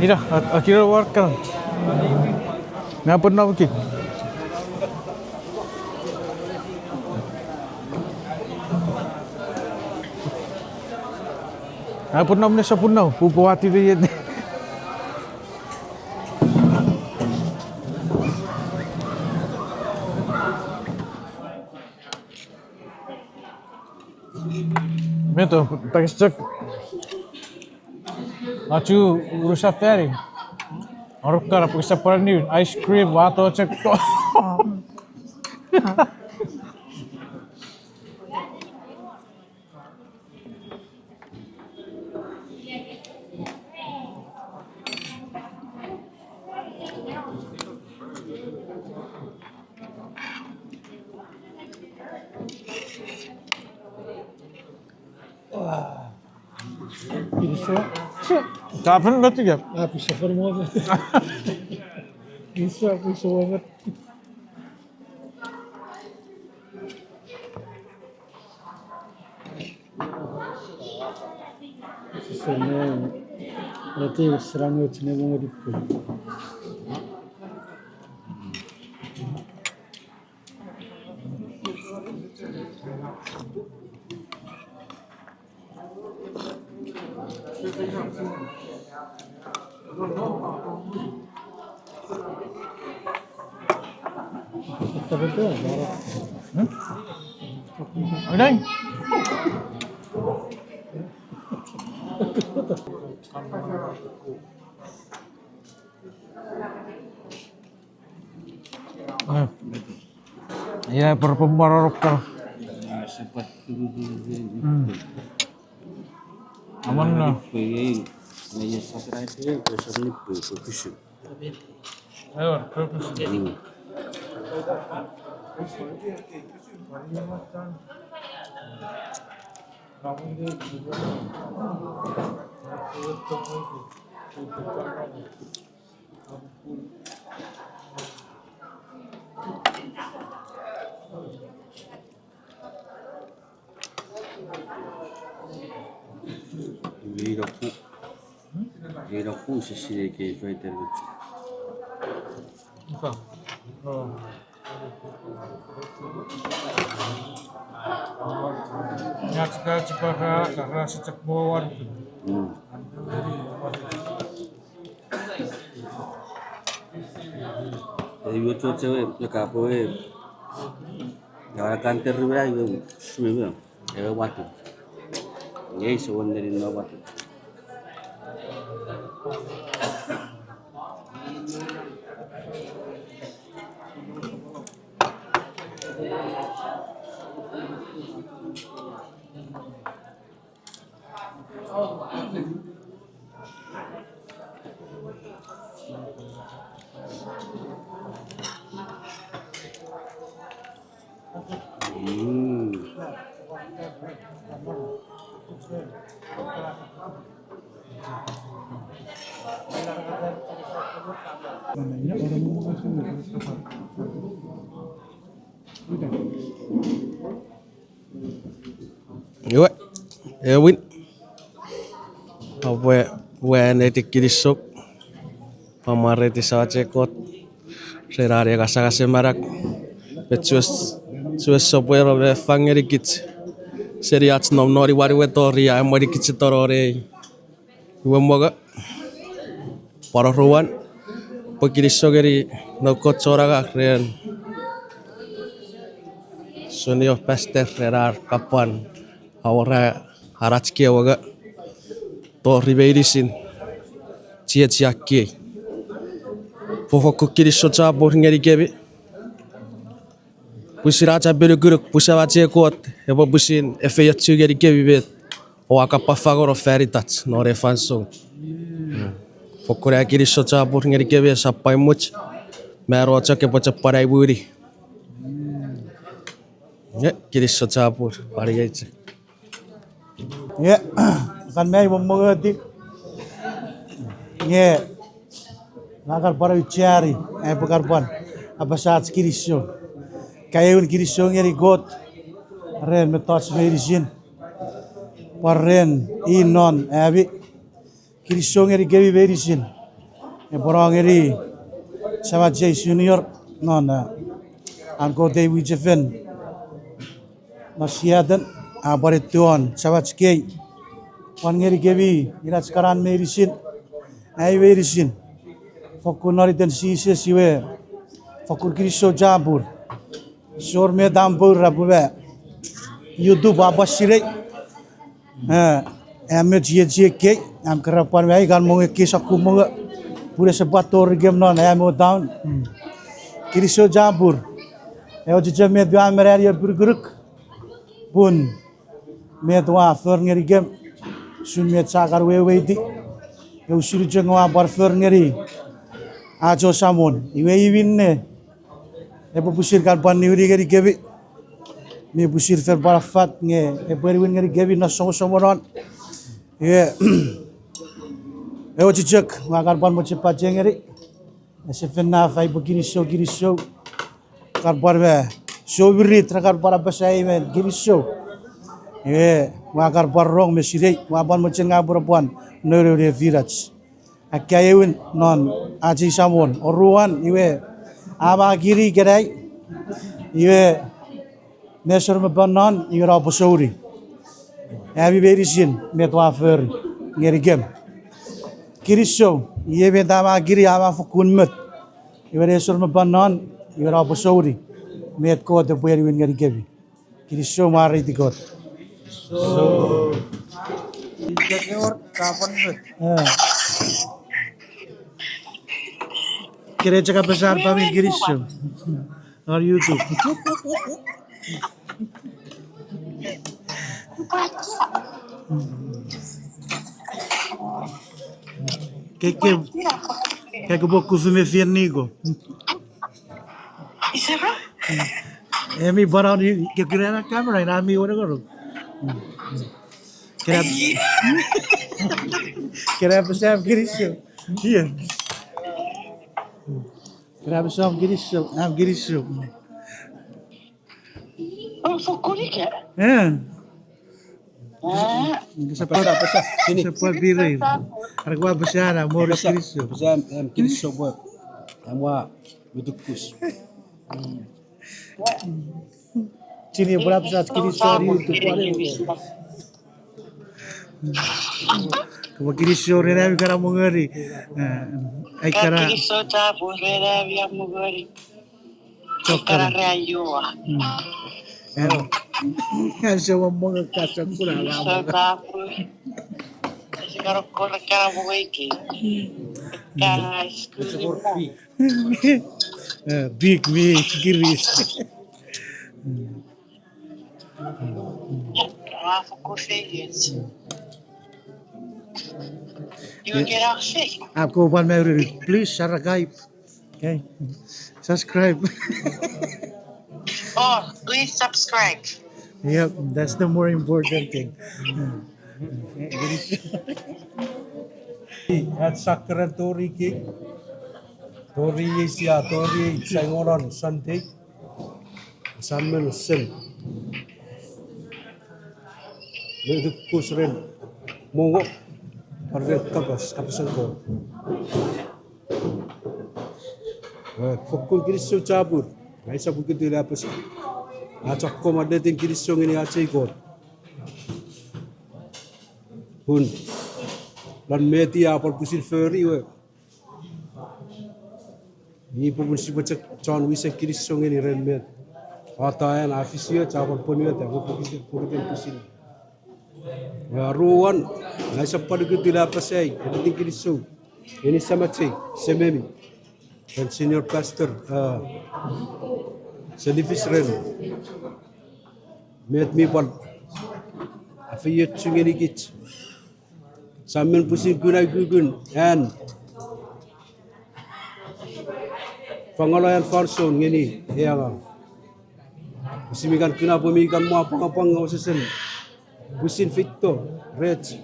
Ina, a, a kira work kan. Nga pun na wiki. Nga pun na mne sa pun na, pupu wati de yet. Meto, takis chok. Achu, urusa tani. Arukara, pukisa pora niu, ice cream, wato chok. Kafen metigap. Ah, pisa for mo. Pisa, pisa mo. Sisene, eti srango chine mo ngedipu. Ia, purpun marorokka. Aman na. Ewer, purpose. Mei no ku. Mei no ku se sinei ke faiten uchu. Ika. Oh. Nya chika chika ka, ka, ka, se chok mo wan. Mm. Ei, iwe chocho we, ne kapo we. Nge ua kan terri wera iwe, sumi we. Ewe water. Nge ise won neni no water. Iwe, ewin. Oupwe, ua neti kinisou. Pwan mwareiti Samach Kot ren an ei kasangasen manau. Me chiwen sopweno me fang ngenikich seni ach nom non imwan we tori a emwenikich tonong non ei. Iwe mongo, pwan oruan, pwe kinisou ngeni noun Kot chon angang ren senior pastor ren ar kan pwan awora anach kewe mongo tori meinisin chiechiei. Pwe fokkun kinisou chapur ngenikemi pwisin ach apinukunuk pwe Samach Kot epwe pwisin efeiochu ngenikemi met oua kan pwan fangeno fan itach non ei fansoun. Fokkun ai kinisou chapur ngenikemi, esap pwan much, mano chok epwe chok pwan ai muni. Nge kinisou chapur, pwan iei chok. Nge, kan mei momongoti. Nge, ngang kan pwan aucheani, ai pwe kan pwan apasa ach kinisou. Kaewin kinisou ngeni Kot ren mettoch meinisin, pwan ren i non ami. Kinisou ngenikemi meinisin. Epwe no ngeni Samach Junior non, eh, an Kot ei mwichefen non Seattle, a pwan etuon Samach Kei. Pwan ngenikemi inach kanan meinisin, ai meinisin. Fokkun non iten Jises iwe, fokkun kinisou chapur. Sor met am pour ra pwe me YouTube a pwan sinei. Eh, am chiechiei kei, am keran pwan me ai kan mongo ekkei sokkun mongo. Pun ese pwan torikem non ami town. Kinisou chapur. Ewe chechemeni met ua menani epinukunuk. Pun met ua for ngenikem, usun met sa kan weweiti. Ewe usun chok ua pwan for ngeni ach we Samon. Iwe i minne epwe pwisin kan pwan niwini ngenikemi. Mi pwisin fen pwan affat nge epwe niwin ngenikemi non somosomonon. Iwe, ewe chok ua kan pwan mochen pachengeni. Ese fen naf ai pwe kinisou, kinisou. Kan pwan me soumirit ra kan pwan apasa amen kinisou. Iwe, ua kan pwan rong me sinei, ua pwan mochen ngang upwe pwan nounou nefinach. Akkaewin non ach ei Samon, oruan, iwe, a makini ikenai, iwe, nesor me pwan non, iwe, na pwe souni. Ami meinisin met ua fori ngenikem. Kinisou, iei met a makini, a ma fokkun mot. Iwe nesor me pwan non, iwe na pwe souni. Met Kot epwe niwin ngenikemi. Kinisou, mwareiti Kot. Eh. Kene chok apasa pwan mi kinisou. On YouTube. Keke, keke pwe kufu me fien niko. Emi pwan on, kekirana camera ina mi wene kono. Kena, kena apasa am kinisou. Ian. Kena apasa am kinisou, am kinisou. Oh, fokkun ika. Eh. Ah. Apasa, apasa. Sini. Apasa pwan pire. Ara kwa apasa na, Morris kinisou. Apasa am, am kinisou pwe am ua mutukus. Sini pwe apasa kinisou ni utu pwan. Kopwe kinisou ren ami kana mongoni. Eh, ai kana. Kinisou chapur ren ami kana mongoni. Chok kana. Ai kana ren Iowa. Mm. Em. Ese mo mongo ka sokuna la. Kinisou chapur. Ese kana kora kana mongo iki. Kana ice cream. Eh, big mi kiris. Ua fokkun feioch. You will get our fee. Ako pwan me ururu. Please subscribe. Okay. Subscribe. Oh, please subscribe. Yep, that's the more important thing. At sakran tori kei. Tori ei sia, tori ei saingonon Sunday. Asamen sen. Metukus ren mongo. Pwan ren kapas, kapasen Kot. Eh, fokkun kinisou chapur. Ngang usap ukutiw ila apasa. Ach akkom ennetin kinisou ngeni ach ei Kot. Pun lon met i a pwan pwisin fori we. Iei popun sipwe chok chon wisen kinisou ngeni ren met. Ata an a fisioch a pwan ponueta pokiten, pokiten pwisin. Aruan, ngang usap pwan ukutiw ila apasa ai ennetin kinisou ngeni samach ei, sememi, ren senior pastor, ah, Selifis ren met mi pwan afeiochu ngenikich. Asamen pwisin kuna ukukun an fangalo an fansoun ngeni ei angang. Pwisin mi kan kuna pwe mi kan mo apwangapwang nge wesewesen pwisin feito rech.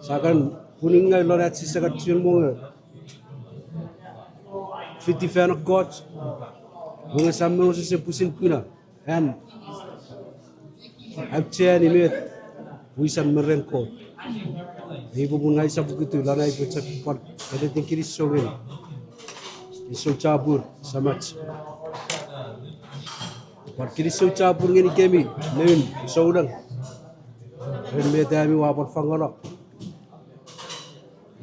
Sia kan punungaw lon ach sise kan chuen mongo fiti fan ekkoch. Nge asamen wesewesen pwisin kuna an aucheani met wisan me ren Kot. Iei popun ngang usap ukutiw lon ai upwe chok pwan ennetin kinisou ngeni. Kinisou chapur, samach. Pwan kinisou chapur ngenikemi, noun souneng, ren met ami oua pwan fangalo.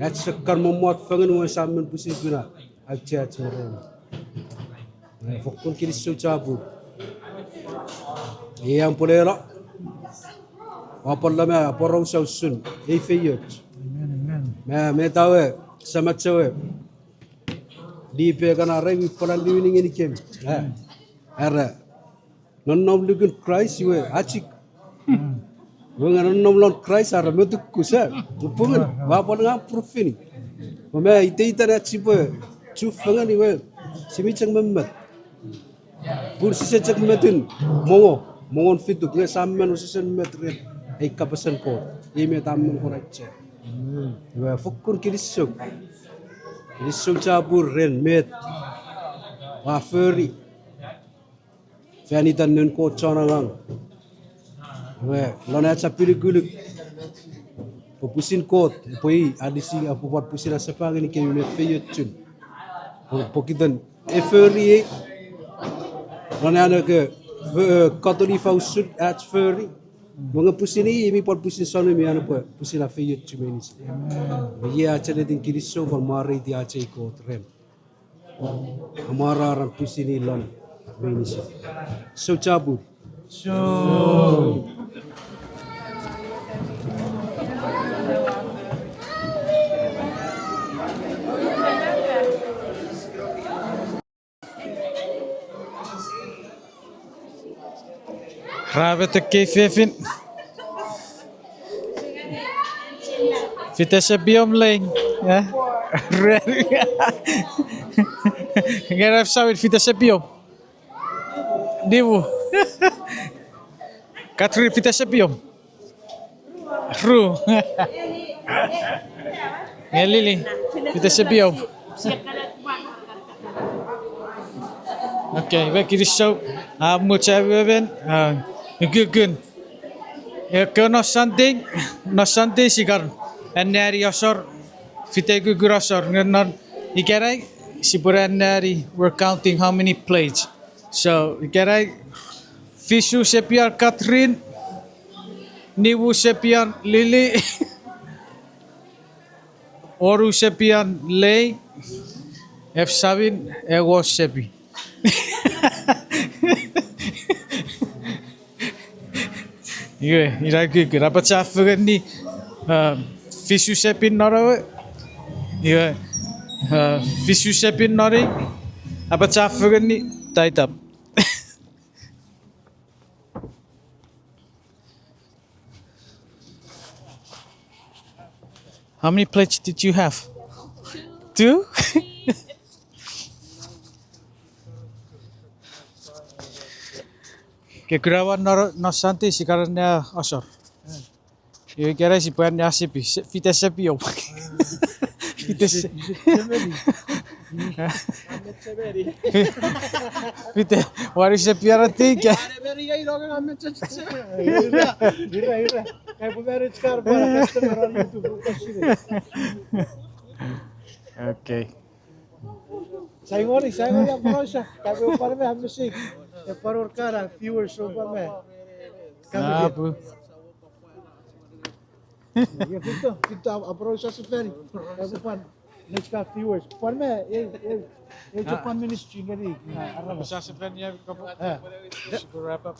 Ach chok kan mommot fengen nge asamen pwisin kuna aucheach me ren. Eh, fokkun kinisou chapur. Iei am pwelelo. Oua pwal lama aporausa usun ei feioch. Amen, amen. Me, met ewe samach ewe, lipe kan are mi pwal niwin ngenikem. Eh, are nonnom lukun Kraist iwe a chok. Iwe nge nonnom lon Kraist are metukus, eh. Pungun, ua pwal ngang prufini. Pwe me iteitan ach sipwe chufengen iwe, sia mi chok memmet. Pun sise chok metin mongo, mongon fituk, nge asamen wesewesen met ren ei kapasen Kot. Iei met a men kon auchea. Iwe fokkun kinisou. Kinisou chapur ren met oua fori fan itan noun Kot chon angang. Iwe lon ach apilukuluk pwe pwisin Kot epwe i anisi, epwe pwan pwisin asapa ngenikemi met feiochun. Pwe pokiten e fori ei, lon an eke, eh, kotoni ifa usun ach fori. Nge pwisin i mi pwan pwisin sonemi an epwe pwisin afeiochu meinisin. Iwe iei ach ennetin kinisou pwan mwareiti ach ei Kot ren amwararen pwisin i lon meinisin. Sou chapur. Ra met ekkei fefin. Fite sepiom lei, eh? Nge ra sawin fite sepiom. Nimu. Katrin, fite sepiom. Ru. Nge Lili, fite sepiom. Okay, iwe kinisou, a much ami emon, a, ukukun. Ekkewe non Sunday, non Sunday sia kan anneani asor, fite ukukun asor, nge non ikenai, sipwe anneani, we're counting how many plates. So, ikenai, fisu sepian Katrin, nimu sepian Lili, wonu sepian Lei, efsamin, engon sepi. Iwe, ina ukukun, apacha fengeni, uh, fisu sepin non ewe. Iwe, uh, fisu sepin non ei, apacha fengeni, taitap. How many plates did you have? Two? Ke kuna wan no, no Sunday si kana ne asor. Iwe ikenai sipwe anneasepi, se-, fite sepi o. Fite se-, fite, wari sepi ara tika. Ira, ira. Kai pwe marriage card para customer on YouTube, uko sire. Okay. Saingori, saingori aporausa. Kai pwe pwan me amesik. E pwan wor kana viewers o pwan me. Kana. Apu. Ia, fito, fito, ap-, aporausa sefani. Kai pwe pwan, next ka viewers. Pwan me, e, e, e, chok pwan ministry ngeni. Aporausa sefani, ia, kapo. Eh. Super wrap up.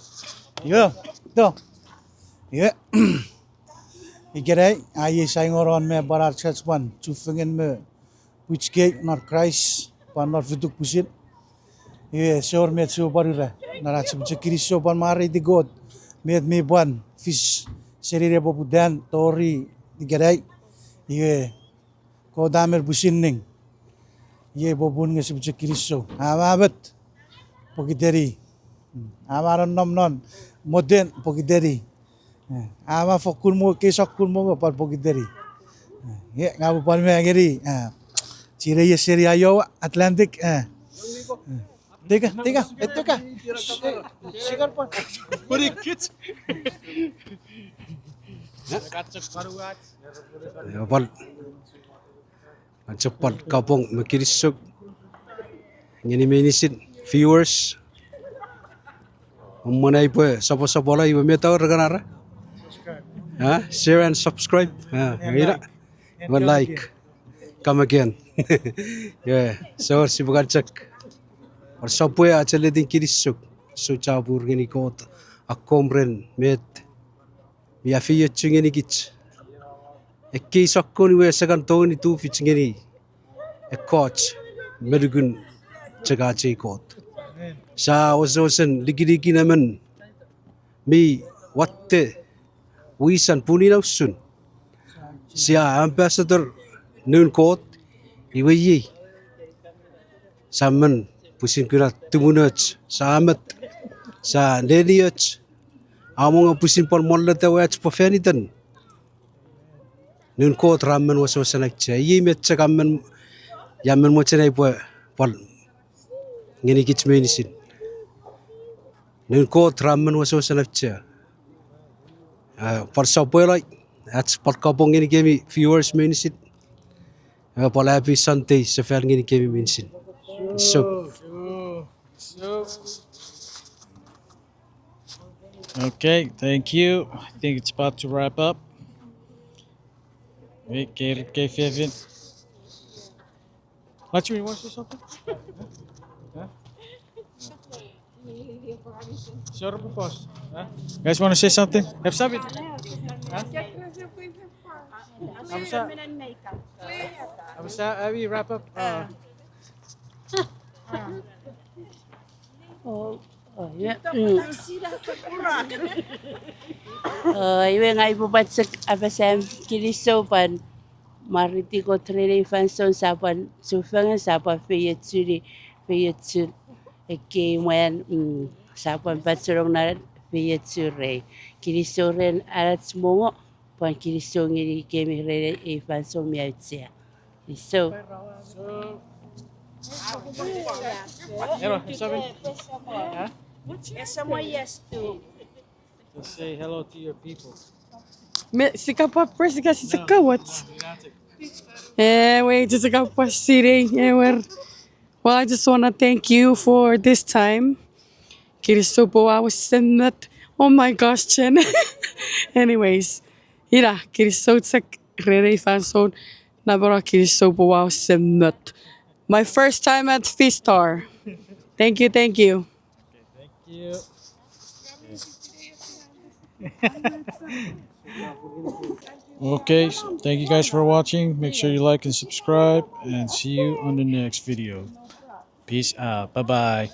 Ia, to. Ia. Ikenai, a iei saingoron me pwan ach church pwan chufengen me pwichkei non Kraist pwan non fituk pwisin. Iwe, ese wor met sipwe pwan ura. Non ach sipwe chok kinisou pwan mwareiti Kot. Met mi pwan fis seni nepoputan tori ikenai. Iwe, Kot a men pwisin ning. Iei popun nge sipwe chok kinisou. Am amet pokiteni. Am a nonnom non moten pokiteni. Eh, am a fokkun mo, kei sokkun mongo pwan pokiteni. Eh, ngang upwe pwan me ngeni, eh, chire ieseni Iowa, Atlantic, eh. Eh. Teka, teka, e teka. Shh, eh, sigar pwan. Pwan. Ngang chok pwan kapong me kinisou ngeni meinisin viewers. Omwen ai pwe soposopola iwe met a wor kana ra? Ah, share and subscribe. Ah, ina. Iwe like. Come again. Yeah, so sipwe kan chok. Or sopwe acheletin kinisou. Sou chapur ngeni Kot akkom ren met mi a feiochu ngenikich. Ekkei sokkun iwe ese kan tongeni tufich ngeni ekkoch me nukun chok ach ei Kot. Sia wesewesen likilikin emon mi watte wisan pun ina usun. Sia ambassador noun Kot, iwe iei. Sia men pwisin kuna tumunoch, sia met, sia nenioch, a mongo pwisin pwan molleta we ach pwe fan iten noun Kot ra men wesewesen auchea. Iei met chok a men, ia men mochen ai pwe pwan ngenikich meinisin. Noun Kot ra men wesewesen auchea. Ah, pwan sopwelo, ach pwan kapong ngenikemi viewers meinisin. Ah, pwan happy Sunday sefal ngenikemi meinisin. So. Okay, thank you. I think it's about to wrap up. Wait, Kevin. Lachmi, you want to say something? Huh? Sure, of course. Huh? You guys want to say something? Have something? Huh? Amsa, amsa, uh, we wrap up. Uh, Oh, oh, yeah. Mm. Oh, iwe ngang upwe pwan chok apasa kinisou pwan mwareiti Kot ren ei fansoun sia pwan chufengen sia pwan feiochuni, feiochun ekkei mwan, mm, sia pwan pachenong non feiochun rei. Kinisou ren anach mongo, pwan kinisou ngenikemi ren ei fansoun mi auchea. Kinisou. Hello, seven. Huh? Yes, to. Just say hello to your people. Me, sikapa press, kasi sikawat. Eh, wait, just sikapa siri, eh, where? Well, I just wanna thank you for this time. Kinisou pwe ua wesen met. Oh my gosh, Chen. Anyways, ina, kinisou chok ren ei fansoun. Napano kinisou pwe ua wesen met. My first time at Feastar. Thank you, thank you. Okay, thank you. Okay, so thank you guys for watching. Make sure you like and subscribe, and see you on the next video. Peace out. Bye-bye.